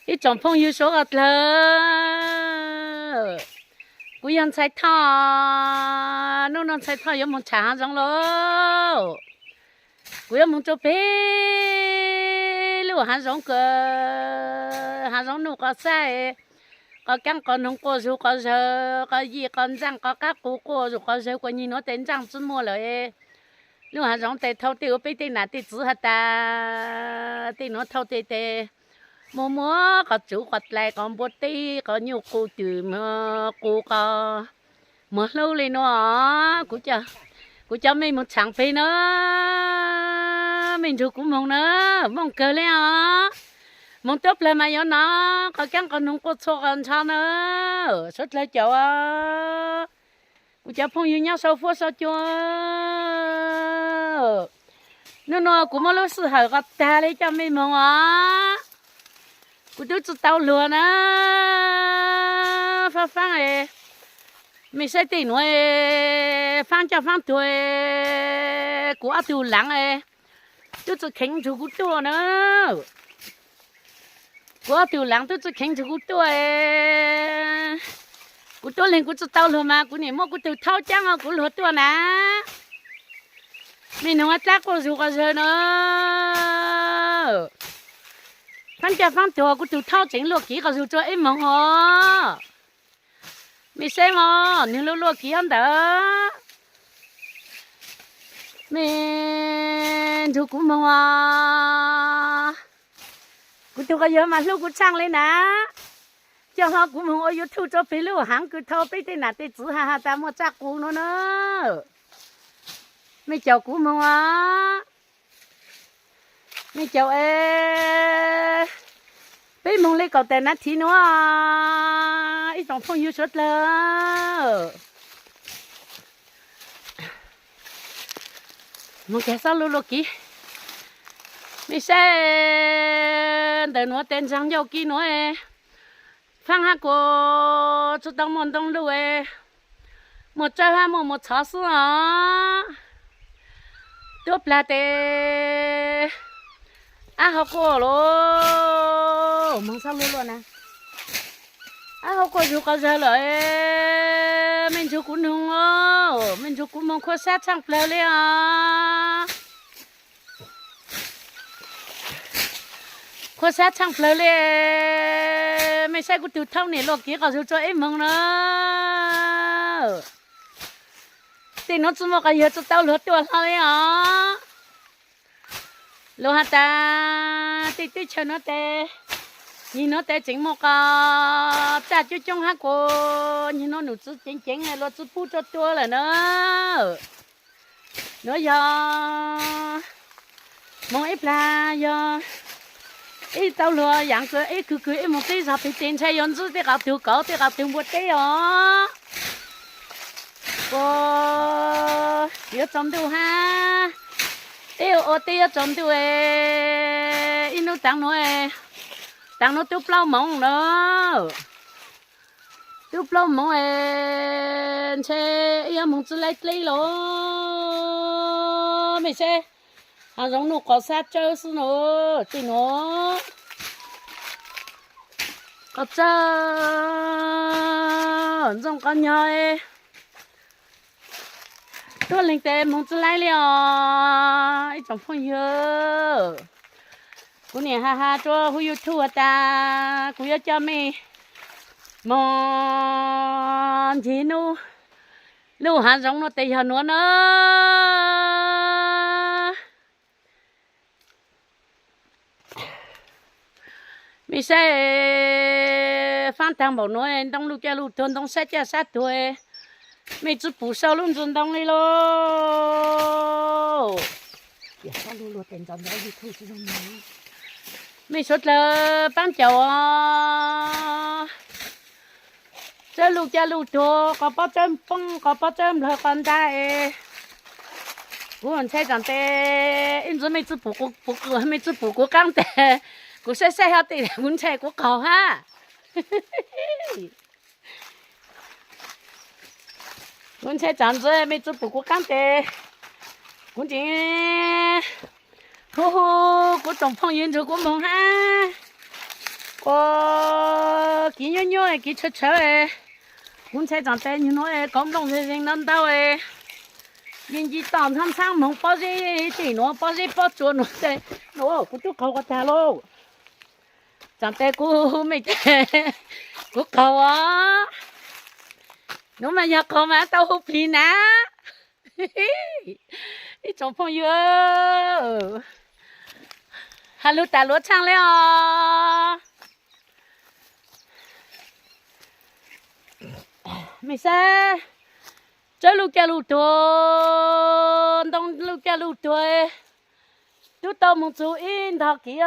Ib tsoom phooj ywg suav qhov dlawg, kuv yog Ntxhais Thoj. Hnub no Ntxhais Thoj yuav moog tsham hav zoov lauj. Kuv yuav moog rua peg lub hav zoov kws, hav zoov nuj qos xab, qos kaab qos noog quaj zug qos zawg, qos yij qos ntsaaj, qos qab qus quaj zug qos zawg, kuas nyig nuav tes ntsaaj tsi muaj lawm. Lub hav zoov tes thau tej ua peb tej nam tej txiv has tas tej nuav thau tej tes muaj muab qos tsuv qos dlais qos npua teb qos nyuj qus twm qus qos muag hlub li nuav. Kuv coj mej moog tshaam peg na, mej nrug kuv moog na, mooj kawg le os. Moog tuab plag mas yuav nov qos kaab qos noog quaj txhua qos ntsho na, suav dlawg caum. Kuv cov phooj ywg nyob sau fuab sau cua, nub nua kuv muab lub sij hawm qhov tag le coj mej moog os. Kuv tub tsi tau luag na, faab faab, mej saib tej nuav, faab coj faab tuag, kuv ob tug laav tub tsi kheev nrug kuv tuaj na. Kuv ob tug laav tub tsi kheev nrug kuv tuaj. Kuv tuab leeg kuv tsi tau luag mas kuv nim muab kuv tug thaub caab kuv luag tuaj na. Mej noog dlaab quaj zug quas zawg na. Faab coj faab tuag kuv tug thaub tseem luaj kiv quas zug rua ib moog os. Mej saib mog, nwg luaj luaj kiv ntawd. Mej nrug kuv moog os. Kuv tug quas yawg mas hlub kuv tshaaj le na. Coj hlo kuv moog ua YouTube rua peg lub haav kws thau peb tej nam tej txiv has has tas muaj tsaj qus nuav na. Mej caum kuv moog os. Mej caum es peb moog le kaum tawm nav thiv nuav, ib tsoom phooj ywg suav dlawg. Moog kag xob luaj luaj kiv. Mej saib ntawm nuav tes ntsaag ncauj kiv nuav, faab hab kuas tsi tau muaj ntoo luj, muaj tsawb hab muaj muas txhov xwb os. Tuab plag tes ab hau quaj lawm, moog xob luaj luaj na. Ab hau quaj zug quas zawg lawm, mej nrug kuv noog os, mej nrug kuv moog khuab sab tshaaj plawg le os. Khuab sab tshaaj plawg le, mej saib kuv tug thaub nim luaj kiv quas zug rua ib moog na. Tej nuav tsi muaj quas yawg tsi tau luag tuaj hlo le os. Luag has tas tej teb chaws nuav tes, nyig nuav tes tseem muaj quas tsaj coob coob hab kuas nyig nuav num txiv ceev ceev luag tsi pub rua tua lawm na. Nuav yog moog ib plag yog ib tau luag yaav kws ib kws kws ib moog teb zog peg tes ntshai yuav ntsib tej quas tug kauv tej quas tug npua teb os. Kuas yuav tsaus ntuj hab, teb ua teb yuav tsaus ntuj, ib nub tav nuav, tav nuav tub plaub moov na. Tub plaub moov es ntshe ib yuav moog tsi laib dleb los. Mej saib, hav zoov nuj quas xab tsawb xwb na, tej nuav quas tsawb ntxooj quas nyog. Tuab leeg tes moog tsi laib le os ib tsoom phooj ywg. Kuv nim has has rua huv YouTube has tas kuv yuav coj mej moog ncig nub lub hav zoov nuav tes yog nuav na. Mej saib, faab taag npaum nuav, ntoo luj caj luj tuag, ntoo sab caj sab tuag, mej tsi pum sau lub ntsis ntoo li lauj. Mej suav dlawg paab caum os. Tsawb luj caj luj tuag, quas pob tsawb poob, quas pob tsawb nplawg quas ntaag es, kuv ntshai tsaam tes ib ntsis mej tsi pum, mej tsi pum kuv qaab tes, kuv saib saib hab tes kuv ntshai kuv qaug hab. Kuv ntshai tsaam ntsis mej tsi pum kuv qaab tes, kuv tseem hu hu kuv tsoom phooj ywg nrug kuv moog hab. Ua, kiv nyuaj nyuaj kiv tshawv tshawv, kuv ntshai tsam tes nyuag nuav kauv nplooj zeeg zeeg ntau ntau, nci nci tom ntxhab ntxhab moog pob zeb tim nuav, pob zeb pob tsuas nuav tes, kuv tub qaug quas tag lauj. Tsam tes kuv me tes, kuv qaug os. Nuav mas yog qaug mas tau hu plig na. Ib tsoom phooj ywg, has lug tas luav tshaaj le os. Mej saib, tsawb luj caj luj tuag, ntoo luj caj luj tuag, tub tau moog txug ib ntog kiv.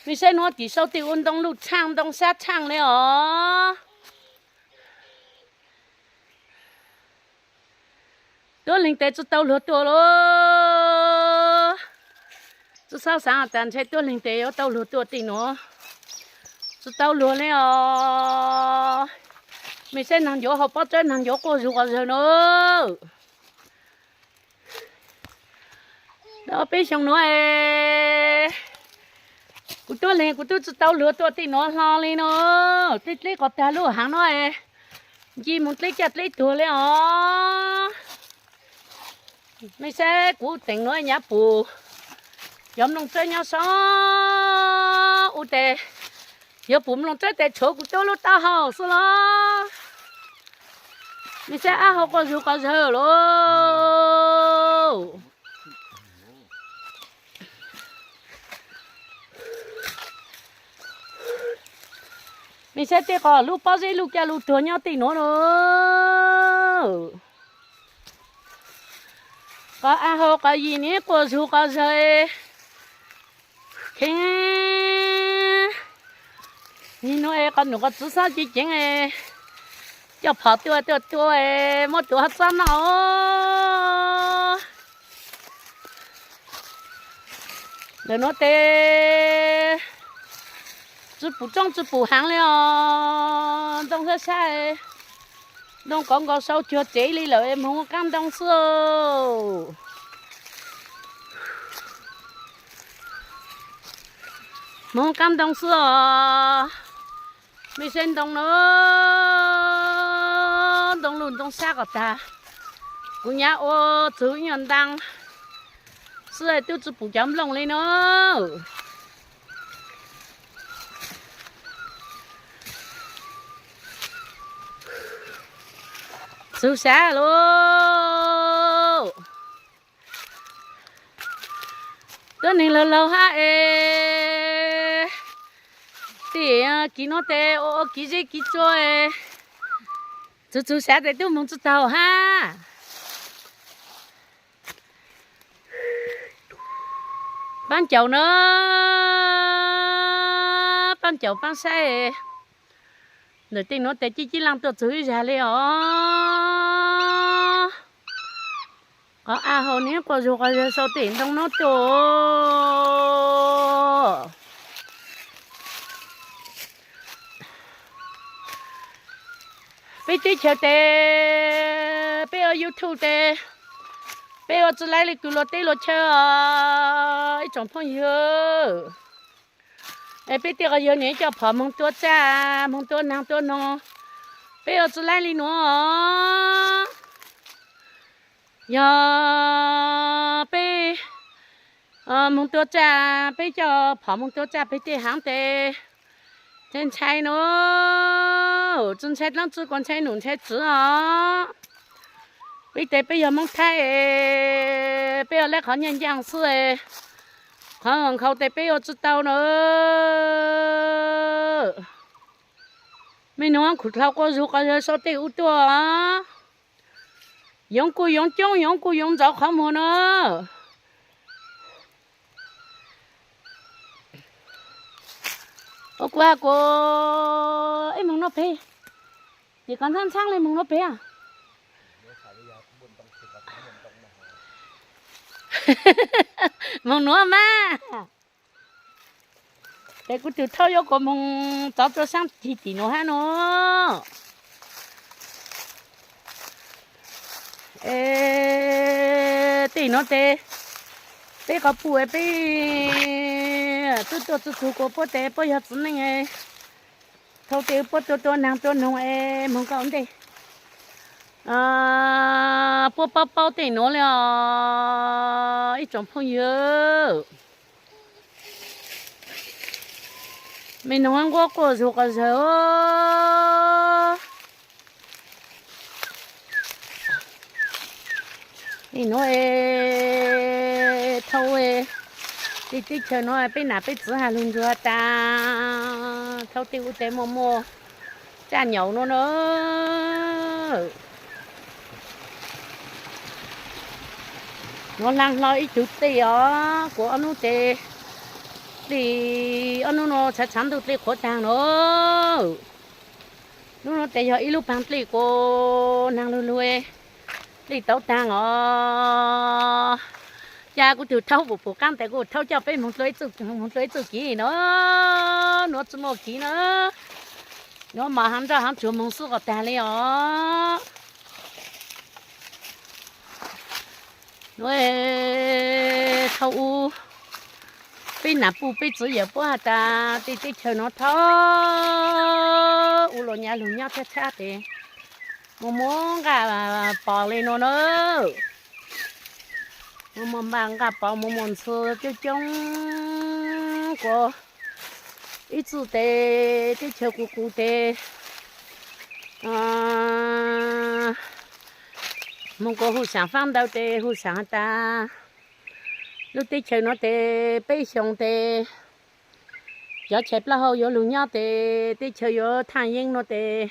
Mej saib nuav tim sau tim ua ntoo luj tshaaj ntoo sab tshaaj le os. Tuab leeg tes tsi tau luag tuaj lauj. Tsi xav xaav tas ntshe tuab leeg tes yuav tau luag tuaj tim nuav. Tsi tau luag le os. Mej saib naag ncuav hauv pob tsawb naag ncuav quaj zug quas zawg na. Tau peb xyoo nuav es kuv tuab leeg kuv tub tsi tau luag tuaj tim nuav hlo li no. Dleb dleb quas tag lub haav nuav es nci moog dleb caj dleb tuag le os. Mej saib kuv teem nuav nyav pum cov nplooj tsawb nyob sab ub tes, yuav pum nplooj tsawb tes tshuav kuv tub lub taub hau xwb los. Mej saib ab hau quaj zug quas zawg lauj. Mej saib tej qos lub pob zeb luj caj luj tuag nyob tim nuav no. Qos ab hau qos yim nib quaj zug quas zawg. Kheev, nim nuav es qos num qos txwv xob ceev ceev, coj phom tuaj tuaj tua, muab tuav xob noj. Ntawm nuav tes tsi pum roob tsi pum haav le os, ntoo sab sab, ntoo kauv nkaus sau cuag tsev li lawm, moog qaab ntoo xwb. Moog qaab ntoo xwb os. Mej saib ntoo na, ntoo luj ntoo sab quas tag. Kuv nyav ua txug ib nyuag ntaag xwb tub tsi pum cov nplooj li no. Txug sab lauj. Tuab neeg laug laug hab es, tim kiv nuav tes ua kiv zeb kiv tsua, txug txug sab tes tub moog tsi taug hab. Paab caum na, paab caum paab saib. Ntawm tej nuav tes cib cib laaj tuaj txug ib zag li os. Qos ab hau nib quaj zug quas zawg sau tim ntoo nuav tuaj. Peb teb chaws tes, peb ua YouTube tes, peb ua tsi laib li kws luag teb luag chaw os ib tsoom phooj ywg. Es peb tej qos yawg niam coj phom moog tua tsaj, moog tua naag tua noog, peb ua tsi laib li nuav. Yog peb moog tua tsaj, peb coj phom moog tua tsaj peg tej haav tes, ntshai ntshai nuav, tsi ntshai dlaab tsi kuas ntshai num ntshai txwv os. Peb tes peb yog Moob Thaib, peb ua laib qhov nyiaj ncaaj xwb, qhov nkhaus tes peb ua tsi tau na. Mej nuav khuv dlhau quaj zug quas zawg sau tej ub tuaj. Yoov kuj yoov coob, yoov kuj yoov ntxauv qhov muag na. Ua kuv has kuas ib moog nuav pem, tim qhov ntxhaab ntxhaab le moog nuav pem. Moog nuav mas. Ces kuv tug thauj yuav kuas moog txov rua saab cig tim nuav hab nuav. Es tej no tes peb qhov pum es peb twb tuaj txug txug kua puab tes puab yog txiv neej, thaum tes puab tua tua naag tua noog es moog koj ntej puab paub paub tej nuav le os ib tsoom phooj ywg. Me noog nquab quaj zug quas zawg. Nim nuav thau tej teb chaws nuav peb nam peb txiv has lug ntsuag tas, thau tej ub tes muaj muaj tsaj nyaum nuav na. Nuav laag hlo ib tug tej os, kuv ob nub tes dlej, ob nub nuav tshav tshav ntuj dlej qhuav taag na. Nub nuav tes yog ib lub paag dlej kuv naag lug lug dlej tauv taag os. Ca kuv tug thaub pum pum qaab tes kuv thaub coj peb moog dlua ib txuj kiv na. Nuav tsi muaj kiv na, nuav mos haav nroj haav tsuag moog xwb qos taag le os. Nuav thau ub peb nam puj peb txiv yawm puab has tas tej teb chaws nuav thau ub luas nyav lug nyob tshab tshab tes muaj muaj nqaj pos le nuav na. Muaj muaj nqaj pos, muaj muaj ntxhw coob coob kuv ib txuj tes teb chaws kuv kuv tes moog kuv hu saam faab ntawd tes hu saam has tas lub teb chaws nuav tes peb xyoo tes cov chais plaub hau yuav lug nyob tes teb chaws yuav thaaj yeeb nuav tes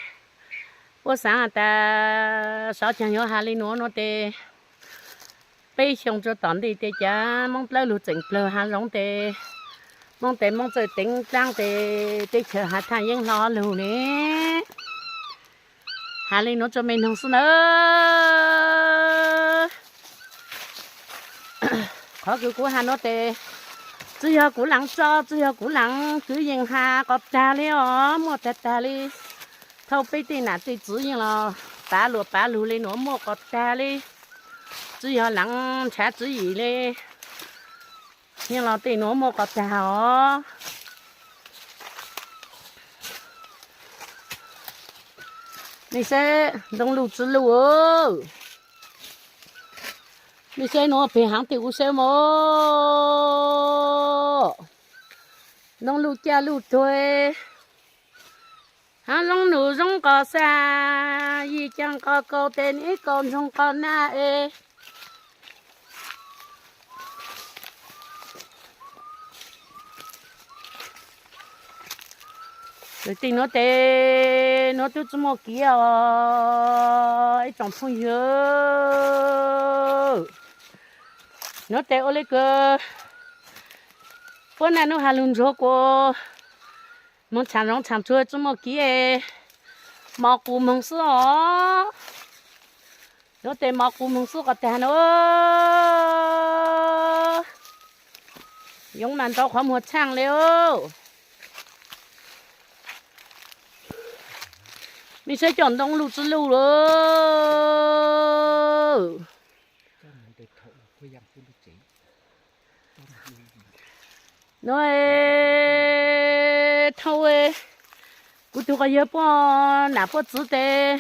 puab xaav has tas sov caag yuav has le nuav nuav tes peb xyoo tsuas tom ntej tes cav Moob dlawb lug txeem plawg haav zoov tes Moob tes Moob txawj teev dlaab tes teb chaws has thaaj yeeb hlo lug ne. Has le nuav tsuas me noog xwb na. Qhov kws kuv has nuav tes tsi yog kuv laam tso, tsi yog kuv laam kwv yees has qos taag le os, muaj taag taag le. Thau peb tej nam tej txiv yeej los pav luas pav lug le nuav muaj qos taag le. Tsi yog laam nrhav tswv yim le, yeej los tej nuav muaj qos taag os. Nej saib ntoo luj tsi luj, nej saib nuav peg haav tej kuv saib mas ntoo luj caj luj tuag. Haav zoov num zoov qos xaa, yim caag qos kaus tes nib kaus ntsoog qos nag es. Tej nuav tes nuav tub tsi muaj kiv os ib tsoom phooj ywg. Nuav tes ua le kws puab naj nub has lug ntsuag kuas moog tshaam zoov tshaam tsuag tsi muaj kiv, mos qus moog xwb os. Nuav tes mos qus moog xwb qos taag na. Yoov mas ntau qhov muag tshaaj le. Nej saib cov ntoo luj tsi luj lawm. Nuav thau kuv tug quas yawg puab nam puab txiv tes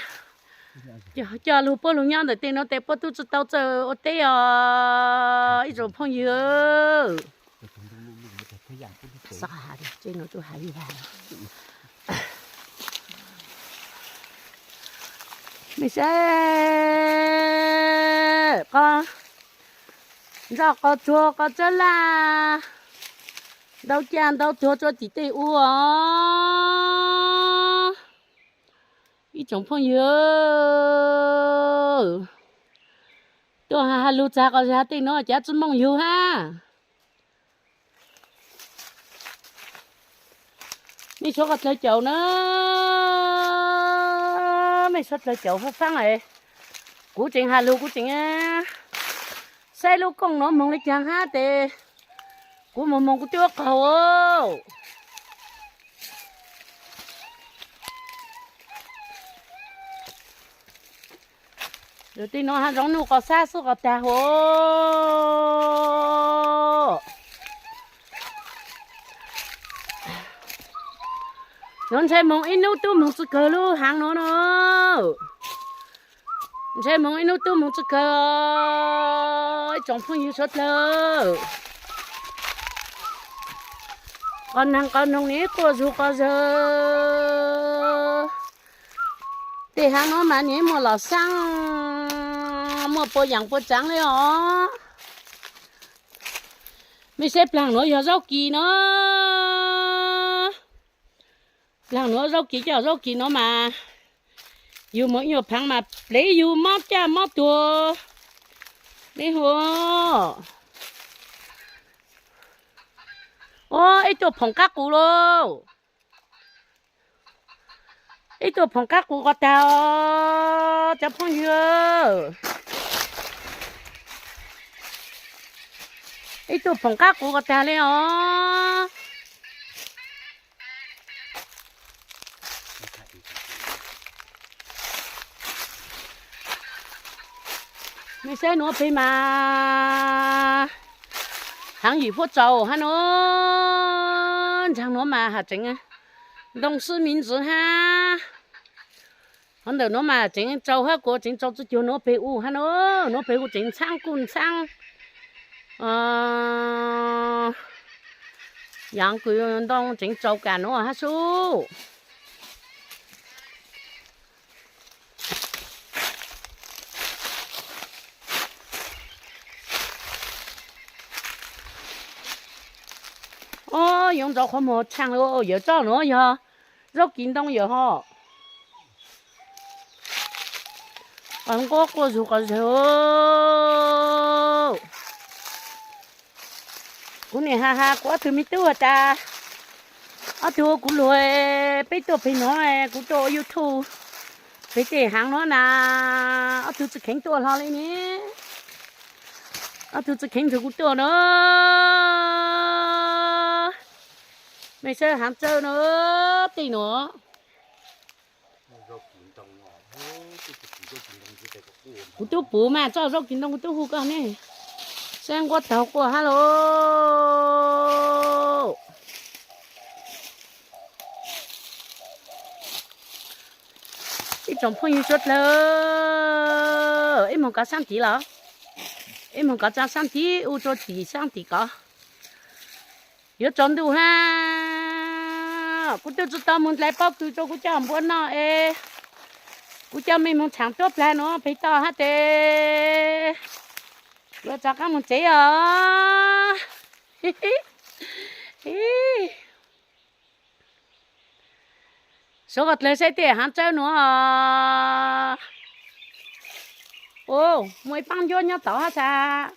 coj lug puab lug nyob ntawm tej nuav tes puab tub tsi tau txawj ua teb os ib tsoom phooj ywg. Nej saib qos ntsoj qos tsuag qos tsawb laj ntau caj ntau tuag tsua tim tej ua os. Ib tsoom phooj ywg, tuaj has lug txag qos zag tej nuav cav tsi mooj yug hab. Mej suav qhov dlawg caum na, mej suav dlawg caum fub faab es kuv tseem has lug kuv tseem saib lub kooj nuav moog le caag hab tes kuv moog moog kuv twb qaug. Tej no hav zoov nuj qos xab xwb qos tag hos. Ntshe moog ib nub tub moog tsi kawg lub haav nuav no. Ntshe moog ib nub tub moog tsi kawg, ib tsoom phooj ywg suav dlawg. Qos naag qos noog nim quaj zug quaj zawg. Tej haav nuav mas nim muaj lom saab, muaj puas yaam puas tsaav le os. Mej saib plaag nuav yog zaub kis no. Plaag nuav zaub kis coj zaub kis nuav mas yug moog ib nyuag phaav mas plev yug mob caj mob tuag. Mej hu, ib tug phoom qaab qus lauj. Ib tug phoom qaab qus qos tag os cov phooj ywg. Ib tug phoom qaab qus qos tag le os. Mej saib nuav peg mas haav yim huab tsaus hab nuav. Ntsaag nuav mas has tseev ntoo sib miv ntxiv hab. Hov ntawm nuav mas tseev tsaus hab kuas tseev tsaus tsi cuag nuav peg u hab nuav. Nuav peg u tseev ntxhaab kuj ntxhaab. Yaav kws ntoo tseev tsaus kam nuav hab sub. Ob, yoov ntsoov qhov muag tshaaj lawm, yawm txoj nuav yog zaub kis ntoo yawm hov. Nquab quaj zug quaj zawg. Kuv nim has has kuv ob tug me tub has tas, ob tug kuv lug, peb tuaj peg nuav, kuv tuaj ua YouTube peg tej haav nuav na, ob tug tsi kheev tuaj hlo li ne. Ob tug tsi kheev nrug kuv tuaj na. Mej saib haav tsawb na, tej nuav. Kuv tub puv mas txoj zaub kis ntoo kuv tub hu koj ne. Saib nquab taug quaj hab lauj. Ib tsoom phooj ywg suav dlawg, ib moog kov saab tiv los, ib moog kov tso saab tiv, u tso tim saab tiv kov. Yuav tsaus ntuj hab, kuv tub tsi tau moog dlai pob kws rua kuv coj npua noj es, kuv coj mej moog tshaam tuab plag nuav peg toj hab tes kuv rov qaab moog tsev os. Suav dlawg saib tej haav tsawb nuav. Muaj ib paab ncuab nyob tod hab tas,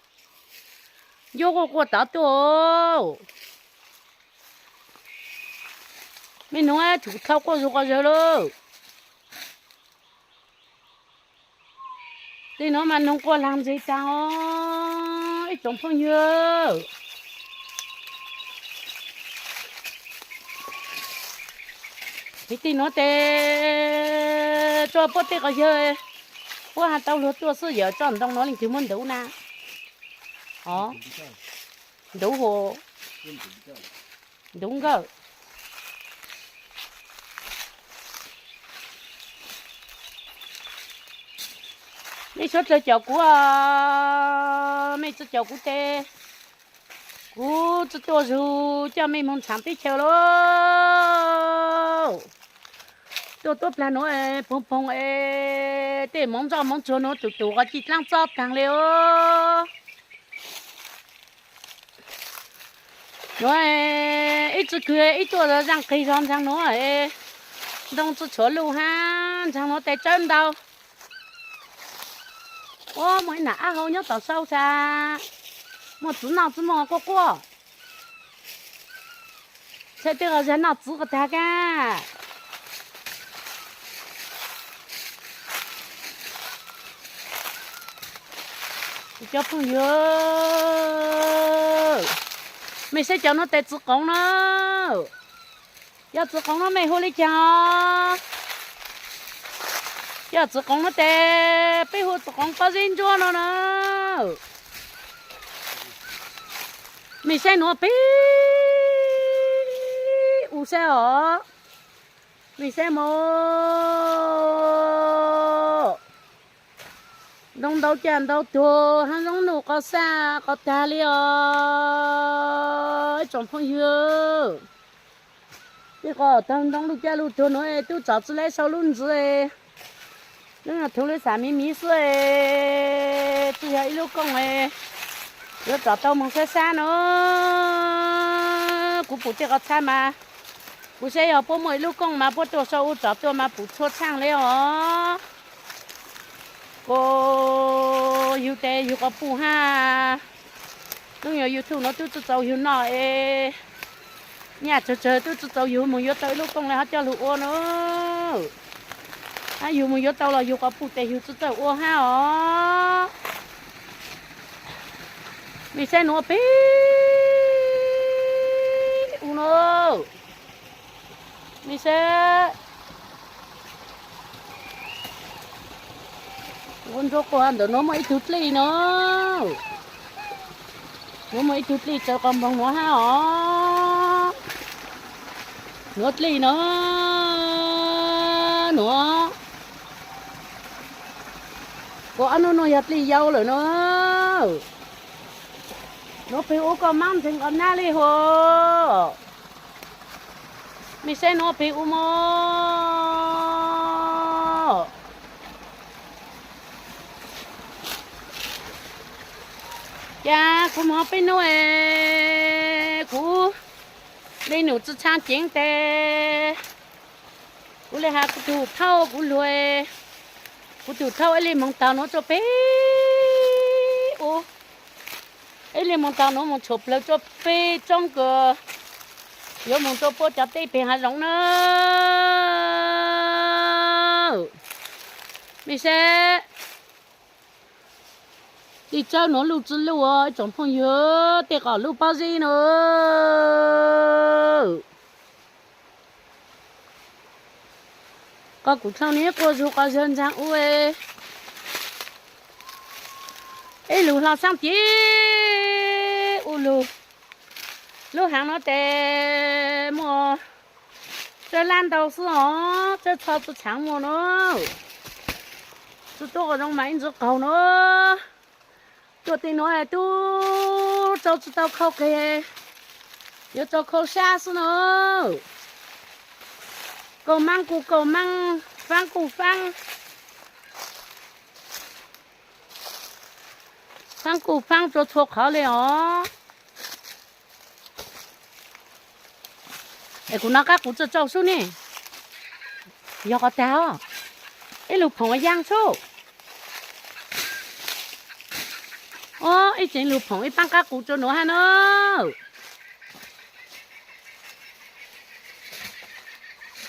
ncuab quaj quaj tod tuaj. Mej nuav tsuas dlhau quaj zug quaj zawg lauj. Tej nuav mas noog quaj laag ntseg taag os ib tsoom phooj ywg. Peg tej nuav tes tso puab tej quas yawg, puab has tau luag tuaj xwb, yawm txoj ntoo nuav leej twg muab ntuv na? Ntuv hu, ntuv nkawj. Mej suav dlawg caum kuv, mej tsi caum kuv tes kuv tsi tuaj zug coj mej moog tshaam teb chaws lauj. Tuaj tuab plag nuav poog poog es tej moov ntsoj moov tsuag nuav tus tus quas ci dlaab txob taag le os. Nuav ib tsi kws ib tuaj zaaj qig zog ntsaag nuav, ntoo tsi tshuav luj hab ntsaag nuav tes tsawb ntau. Ua muaj ib nam ab hau nyob tom sau tas, muaj txiv noj txiv muag quaj quaj. Txhaj tej qos zag noj txiv quas tag kag. Cov phooj ywg, mej saib cov nuav tes txiv qoov na. Cov txiv qoov nuav mej hu le caag? Cov txiv qoov no ces peb hu txiv qoov pob zeb ntsuab no na. Mej saib nuav peb u saib os. Mej saib mog. Ntoo ntau cas ntau tuag, hab zoo num qos xaj qos tag li os ib tsoom phooj ywg. Tej qos tag ntoo luj caj luj tuag nuav tub tsov tsi lab sau lub ntxiv, lub no thuv lub xav miv miv xwb, tsi yog ib lub kooj, yuav tsum tau moog sab sab no. Kuv pum tej qos txhab mas kuv saib yog puab muaj ib lub kooj mas puab tuaj sau ua tsov tuaj mas pum txhua tshaaj li os. Kuv yug tes yug quas puj hab, lub nyuas YouTube nuav tub tsi txaus yug noj es, nyaj tsawg tsawg tub tsi txaus yug moog yuav tau ib lub kooj le hab coj lug ua na. Hab yug moog yuav tau los yug quas puj tes yug tsi txawj ua hab os. Mej saib nuav peb u na. Mej saib, ua ntsuab quas ntawm nuav muaj ib tug dlej no. Nuav muaj ib tug dlej tsaws qos npoog nuav hab os. Nuav dlej no, nuav. Kuv ob nub nuav yog dlej yau lawm na. Nuav peg ua koj maab ntseeg qos nab li huas. Mej saib nuav peg u mog. Cas kuv moog peb nub es kuv le num tsi tshaj ceev tes, kuv le has kuv tug thauj kuv luag, kuv tug thauj ib le moog taag nuav rua peb u, ib le moog taag nuav moog tshuam plawg rua peb tsoob kws yuav moog rua puab cov teb peg hav zoov na. Mej saib, dlej tsawb nuav luj tsi luj ib tsoom phooj ywg, tej qos luj pob zeb na. Qos kuv dlhau niag quas zug qos zawg ntxaag u, ib lug hlo saab tiv u lug. Lub haav nuav tes muaj tsawb lab ntau xwb os, tsawb txho tsi tshaav muaj na. Tsi tub qos zoo mas ib ntsis qaug na. Tuaj tej nuav tub rau tsi tau khau qeg, yuav rau khau sab xwb na. Kaum maab kuj kaum maab, faab kuj faab, faab kuj faab rua txhua qhov li os. Es kuv nov qab quv tsau tsau sub ne, yog qhov tag os. Ib lug phoom yaaj sub. Ob, ib tseev lug phoom ib paab qab quv tsau nuav hab na.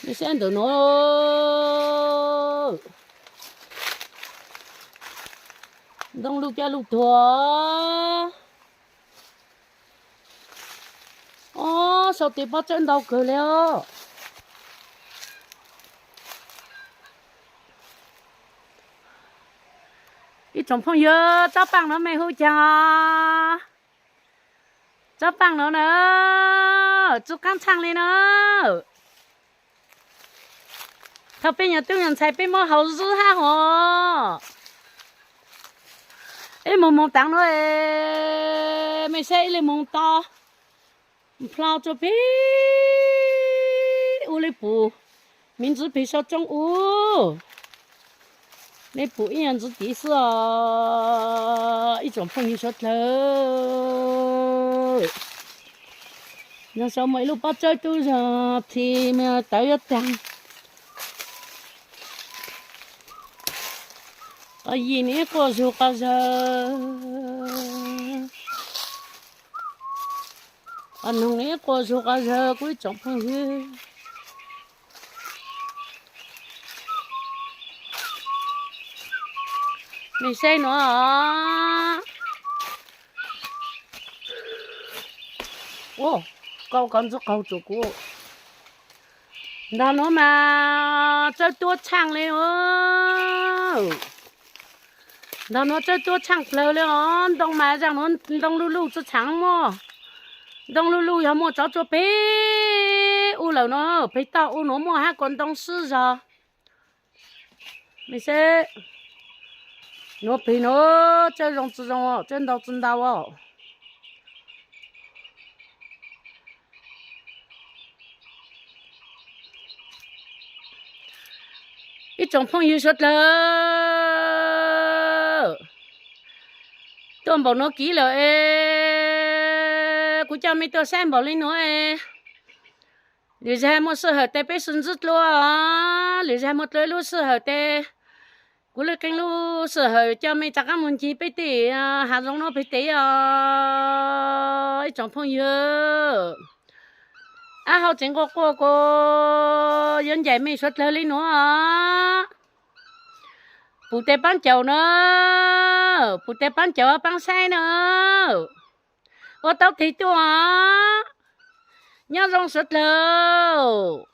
Mej saib ntawm nuav, ntoo luj caj luj tuag. Ob, sau tes pob tsawb ntau kawg li os. Ib tsoom phooj ywg, tsob paaj nuav mej hu caag? Tsob paaj nuav na, tsi qaab tshaaj li na. Thaum peb nyuas tub nyuas ntxhais peb muab hau zwb hab hov. Ib moog moog taag nuav, mej saib ib le moog to, nplho rua peb u le pum, miv ntsis peg sau tsoob u, le pum ib nyuas ntsis tiv xwb os ib tsoom phooj ywg suav dlawg. Nyob sau muaj ib lub pob tsawb tub zog plig me tawv yuav taag. Qos yim ni quas zug quas zawg, qos noog ni quas zug quas zawg kuv ib tsoom phooj ywg. Mej saib nuav, ua, koj kov ntxuav qaug tsuav kuv. Ntag nuav mas tsawb tuab tshaaj le os. Ntag nuav tsawb tuab tshaaj plawg le os. Ntoo mas zaaj nuav ntoo luj luj tsi tshaav muaj. Ntoo luj luj yog muaj tsov tsua peg ub lawm nuav, peg toj ub nuav muaj hab kuas ntoo sib zog. Mej seb, nuav peg nuav tsawb zoo tsi zoo, tsawb ntau tsi ntau. Ib tsoom phooj ywg suav dlawg, tuaj npaum nuav kiv lawm es kuv coj mej tuaj saib npaum le nuav es, lwm zag muaj sij hawm tes peb sib ntsib dlua, lwm zag muaj dlua ib lub sij hawm tes kuv lub qee lub sij hawm coj mej rov qaab moog ncig peb tej hav zoov nuav peg tes os ib tsoom phooj ywg. Ab, hauv tsev nqua quaj kuv yuav ncaim mej suav dlawg le nuav. Pum tes paab caum na, pum tes paab caum paab saib na. Ua taub tes tuaj, nyob zoo suav dlawg.